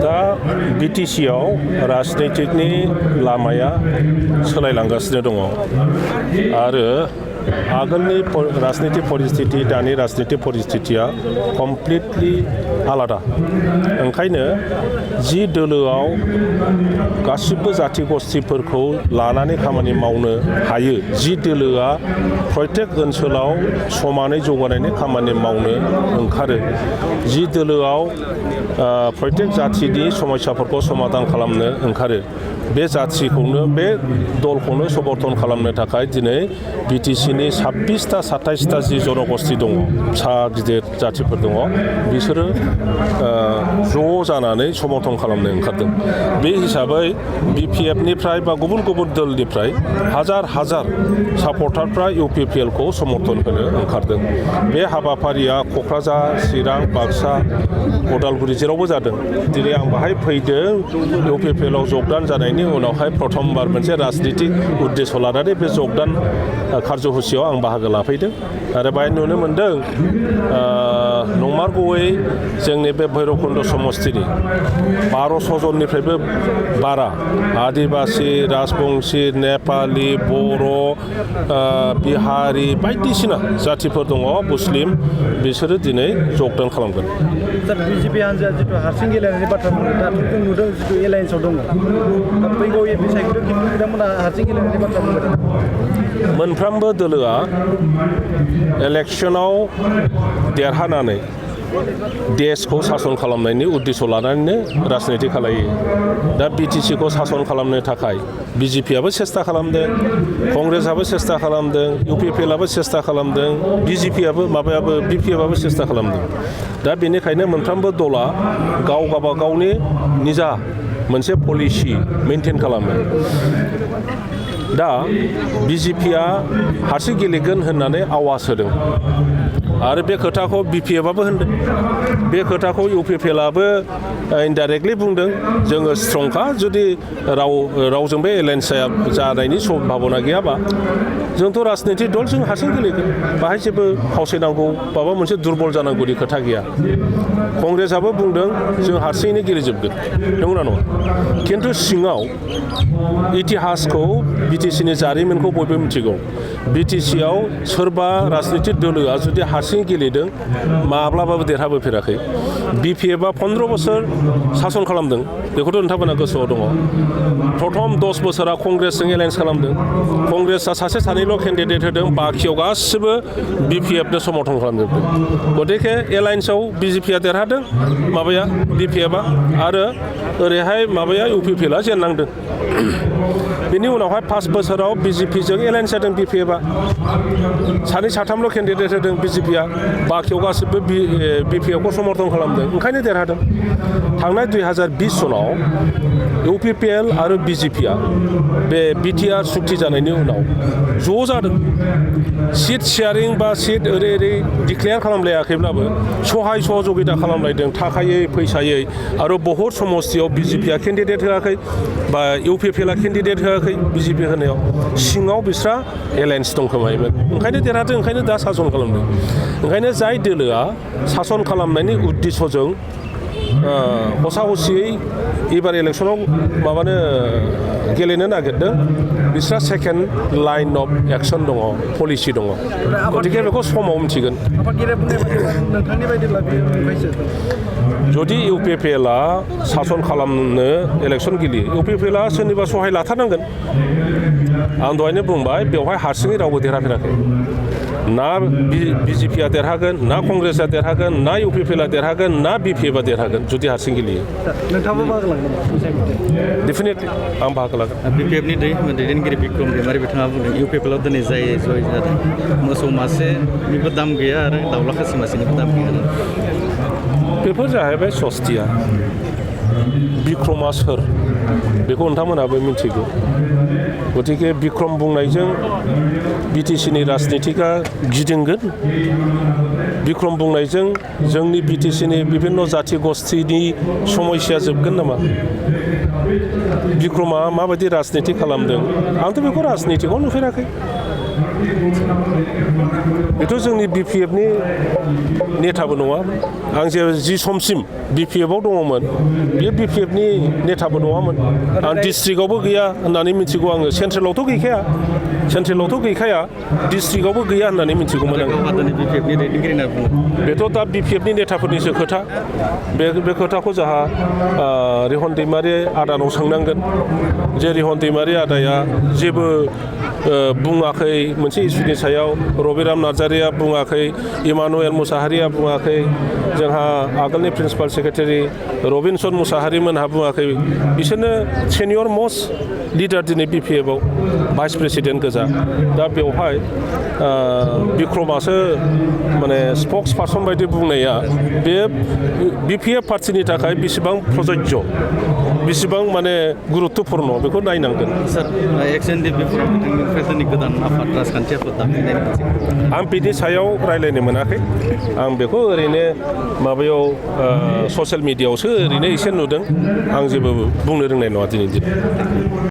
दा बिटिसिआव राजनितिकनि लामाया सोलायलांगासिनो दङ आरो आगोलनि राजनितिक परिस्थिति दानि राजनितिक परिस्थितिया कमप्लिटलि आलादा ओंखायनो जि दोलोआव गासिबो जाथि गस्थिफोरखौ लानानै खामानि मावनो हायो जि दोलोआ प्रत्येक ओनसोलाव समानै जौगानायनि खामानि मावनो ओंखारो जि दोलोआव प्रत्येक जाथिनि समस्याफोरखौ समाधान खालामनो ओंखारो बे जाथिखौनो बे दलखौनो समर्थन खालामनो थाखाय दिनै बिटिसिनि 26टा 27टा जि जनगोष्ठी दङ फिसा गिदिर जाथिफोर दङ बिसोरो ज' जानानै समर्थन खालामनो ओंखारदों बे हिसाबै बिपिएफनिफ्राय बा गुबुन गुबुन दलनिफ्राय हाजार हाजार सापर्टारफ्रा इउपिपिएलखौ समर्थन होनो ओंखारदों बे हाबाफारिया क'क्राझार चिरां बाक्सा उदालगुरि जेरावबो जादों दिनै आं बाहाय फैदों इउपिपिएलआव जगदान जानायनि उनावहाय प्रथमबार मोनसे राजनितिक उद्देश्य लानानै बे जगदान कार्यसुचियाव आं बाहागो लाफैदों आरो बाहाय नुनो मोन्दों नंमारगौयै जोंनि बे भैरबकुन्द समस्तिनि 1200 जननिफ्रायबो बारा आदिबासि राजबंशी नेपालि बर' बिहारि बायदिसिना जाथिफोर दङ मुस्लिम बिसोरो दिनै जगदान खालामगोन बिजेपि हान्जाया जिथु हारसिं गेलेनायनि बाथ्रा बुंदों दाथ' जों नुदों जिथु एलायन्सआव दङ फैगौ एपि सायख'दों खिन्थु बिथांमोना हारसिं गेलेनायनि बाथ्रा बुंदों मोनफ्रोमबो दोलोआ इलेक्सनाव देरहानानै देशखौ सासन खालामनायनि उद्देश्य लानानैनो राजनिति खालायो दा बिटिसिखौ सासन खालामनो थाखाय बिजेपिआबो सेस्था खालामदों कंग्रेसआबो सेस्था खालामदों इउपिपिएलआबो सेस्था खालामदों बिपिएफआबो सेस्था खालामदों दा बेनिखायनो मोनफ्रोमबो दला गाव गावबागावनि निजा मोनसे पलिसि मेनटेन खालामो दा बिजेपिआ हारसिं गेलेगोन होननानै आवाज होदों आरो बे खोथाखौ बिपिएफआबो होनदों बे खोथाखौ इउपिपिएलआबो इनडाइरेक्टलि बुंदों जोङो स्ट्रंखा जुदि रावजोंबो एलायन्स जानायनि सम्भाबना गैयाबा जोंथ' राजनितिक दल जों हारसिं गेलेगोन बाहाय जेबो फावसायनांगौ माबा मोनसे दुरबल जानांगौनि खोथा गैया कंग्रेसआबो बुंदों जों हारसिङैनो गेलेजोबगोन नंगौना नङा खिन्थु सिङाव इतिहासखौ बिटिसिनि जारिमिनखौ बयबो मिथिगौ बिटिसिआव सोरबा राजनितिक दोलोआ जुदि हारसिं गेलेदों माब्लाबाबो देरहाबोफेराखै बिपिएफआ 15 बोसोर सासन खालामदों बेखौथ' नोंथांमोना गोसोआव दङ प्रथम 10 बोसोरा कंग्रेसजों एलायन्स खालामदों कंग्रेसआ सासे सानैल' केन्डिडेट होदों बाखियाव गासिबो बिपिएफनो समर्थन खालामजोबदों गतिके एलायन्सआव बिजेपिआ देरहादों माबाया बिपिएफआ आरो ओरैहाय माबाया इउपिपिएलआ जेननांदों बेनि उनावहाय 5 बोसोराव बिजेपिजों एलायन्स जादों बिपिएफआ सानै साथामल' केन्डिडेट होदों बिजेपिआ बाखियाव गासिबो बिपिएफखौ समर्थन खालामदों ओंखायनो देरहादों थांनाय 2020 सनाव इउपिपिएल आरो बिजेपिआ बे बिटिआर सुक्ति जानायनि उनाव ज' जादों सिट शेयारिं बा सिट ओरै डिक्लेयार खालामलायाखैब्लाबो सहाय सहजगिता खालामलायदों थाखायै फैसायै आरो बहुद समस्तियाव बिजेपिआ केन्डिडेट होआखै बा इउपिपिएलआ केन्डिडेट होआखै बिजेपि होनायाव सिङाव बिस्रा एलायन्स दंखोमायोमोन ओंखायनो देरहादों ओंखायनो दा सासन खालामदों ओंखायनो जाय दोलोआ सासन खालामनायनि उद्देश्यजों हसा हसियै एबार इलेक्सनाव गेलेनो नागिरदों बिस्रा सेकेन्ड लाइन अफ एक्सन दङ पलिसि दङ गतिके बेखौ समाव मिथिगोन जुदि इउपिपिएलआ सासन खालामनो इलेक्सन गेलेयो इउपिपिएलआ सोरनिबा सहाय लाथारनांगोन आं दहायनो बुंबाय बेवहाय हारसिङै रावबो देरहाफेराखै ना बिजेपिआ देरहागोन ना कंग्रेसआ देरहागोन ना इउपिपिएलआ देरहागोन ना बिपिएफआ देरहागोन जुदि हारसिं गेलेयो नोंथाङाबो बाहागो लागोन डेफिनेटलि आं बाहागो लागोन बिपिएफनि दैदेनगिरि बिक्रम दैमारि बिथाङा बुंदों इउपिपिएलआव दिनै जाय जय जादों मोसौ मासेनिबो दाम गैया आरो दाउला खासि मासेनिबो दाम गैया बेफोर जाहैबाय सस्तिया बिक्रमआ सोर बेखौ नोंथांमोनाबो मिथिगौ गतिके बिक्रम बुंनायजों बिटिसिनि राजनितिका गिदिंगोन बिक्रम बुंनायजों जोंनि बिटिसिनि बिभिन्न जाथि गस्थिनि समस्या जोबगोन नामा बिक्रमआ माबायदि राजनिति खालामदों आंथ' बेखौ राजनितिखौ नुफेराखै बेथ' जोंनि BPF-नि नेताबो नङा आं जि समसिम BPF-आव दङमोन बेयो BPF-नि नेताबो नङामोन आं डिस्ट्रिक्टआवबो गैया होननानै मिथिगौ आङो सेन्ट्रेलावथ' गैखाया डिस्ट्रिक्टआवबो गैया होननानै मिथिगौमोन आं BPF-नि दैदेनगिरि होनना बुङो बेथ' दा BPF-नि नेताफोरनिसो खोथा बे खोथाखौ जोंहा रिहन दैमारि आदानाव सोंनांगोन जे रिहन दैमारि आदाया जेबो बुङाखै मोनसे इस्युनि सायाव रबिराम नार्जारिया बुङाखै इमानुएल मुसाहारिया बुङाखै जोंहा आगोलनि प्रिन्सिपाल सेक्रेटारि रबिनसन मुसाहारिमोनहा बुङाखै बिसोरनो सेनियर मस्ट लिडार दिनै BPF-आव भाइस प्रेसिडेन्ट गोजा दा बेवहाय बिक्रमासो माने स्पक्स पार्सन बायदि बुंनाया बे BPF पार्टिनि थाखाय बेसेबां प्रजज्य बेसेबां माने गुरुत्वपूर्ण बेखौ नायनांगोन सार XNDP-फोराव बिथांनिफ्राय जोंनि गोदान आफाद राजखान्थि आफाद दाफिननायनि मोनसे आं बिनि सायाव रायज्लायनो मोनाखै आं बेखौ ओरैनो माबायाव ससियेल मिडियायावसो ओरैनो एसे नुदों आं जेबो बुंनो रोंनाय नङा दिनैनि दिनाव